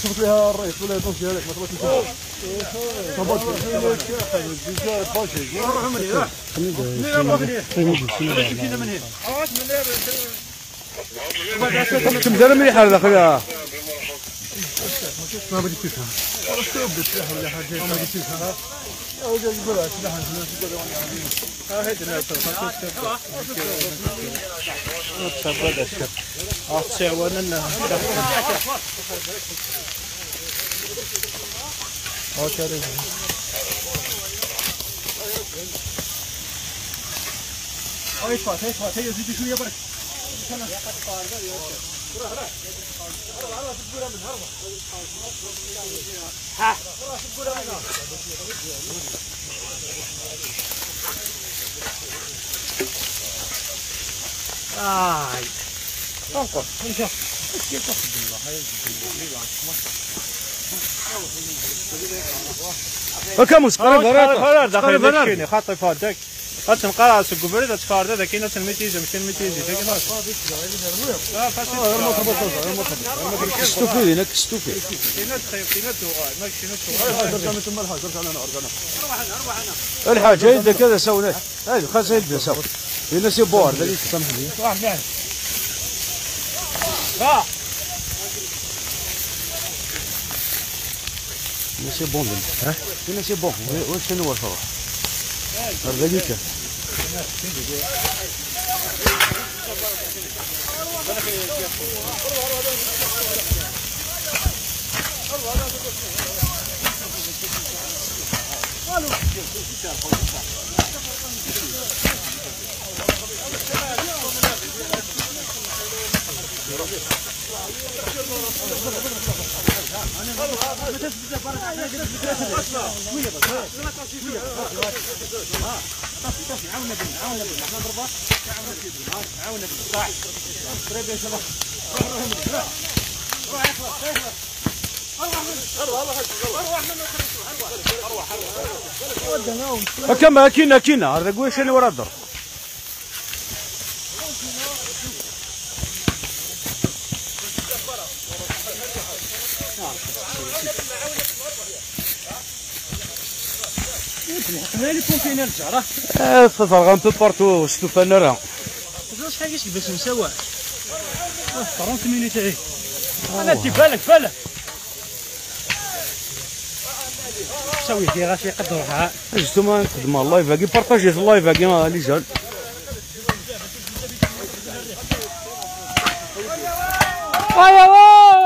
شفت لها الرئيس ولا يطوش هذاك ما تبغاش تشوف تمثال مليحة هذا خويا ما بديت تفهم كاموس قريب قريب خاطي فادك غتنقرا سكوبري تفارده ذاك كاين الميتيزي ماشي الميتيزي ذاك كستوفي هناك كستوفي الحاجة يدا كذا سوينا هذه خاصها يدا سوا هنا سي بوار ذاك سامح لي c'est bon ها هنا c'est bon واش شنو هو الفرق هذاك كما كينا كينا هذا قويش اللي ورا الدر تفرغ un peu partout ستوفانا راه شحال كيش باش نسوا 30 minutes انا تي بالك بالك سوي في غاشي يقدروها justement نخدم ال live كي partagez ال live كي les jeunes ايوا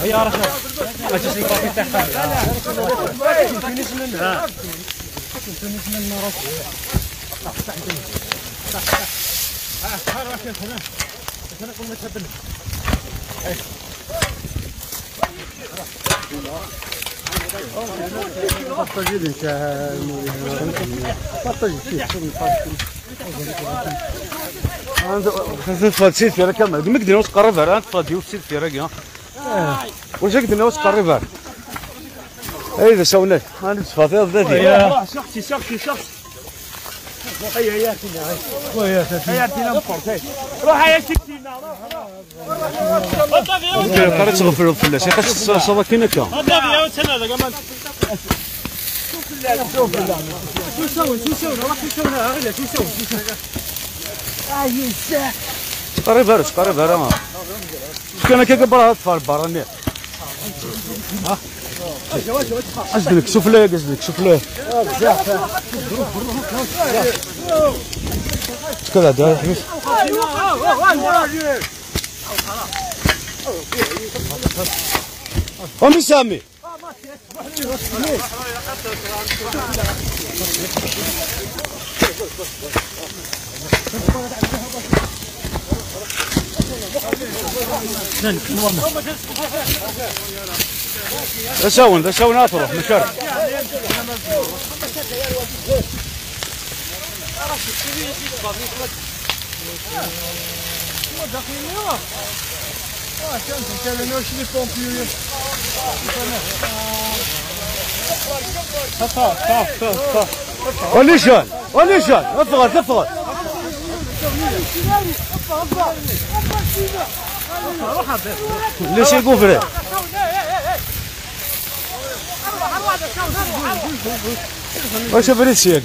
يا راه واش قدرنا تقرب اذا سوينا انا تفاضي ذاتي شخصي شخصي شخصي هيا يا سيدنا هيا هيا سيدنا مقرتي روح يا سيدنا روح قريت تغفل الفلاش خاص صافا كاين هكا شوف لا شو سوي شو سوي روح شو سوي غير شو سوي تقريبا تقريبا راه كان كيكبر اطفال برا ها ازدلك شوف له ازدلك شوف له كذا دار حبيبي امي سامي ذا ساون اطرح مشارك. وليشان وليشان افغل افغل ليش الكوفري واش بريتسي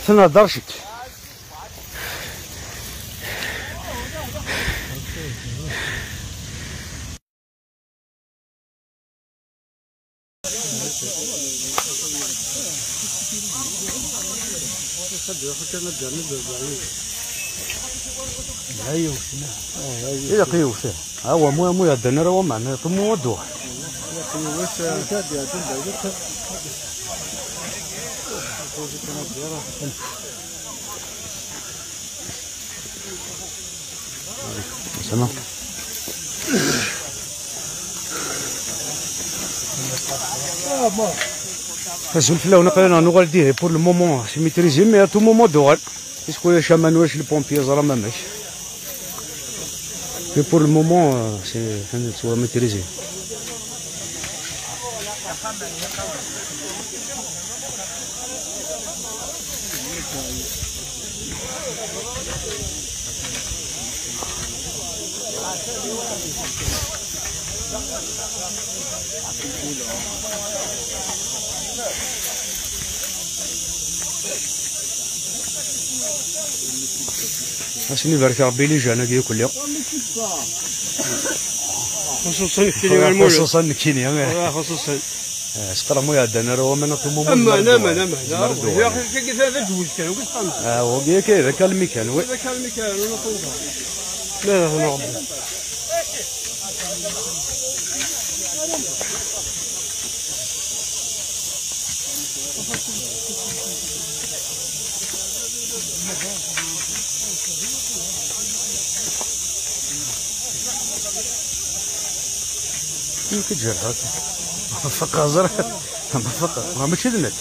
سنة درشك إذا قيوسه هو مو مو يدنا راه معنا طمو ودوه سلام. الفلاونه نقلنا نغال ديه pour le moment c'est maîtrisé mais à tout moment دوغال est-ce que شامان واش les pompiers زرا ما ماش mais pour le moment c'est soit maîtrisé. أسني بارك ربي لي جانا كي كل يوم خصوصا كينيا المولود خصوصا كينيا خصوصا سقرا مو يعدنا راه من طمو اما انا ما انا يا اخي كي هذا جوج كان وقت قام هو كي ذاك الميكان وي ذاك الميكان ولا طوطا لا لا نعم كتجرحك فقه زرع فقه ماشي دنك.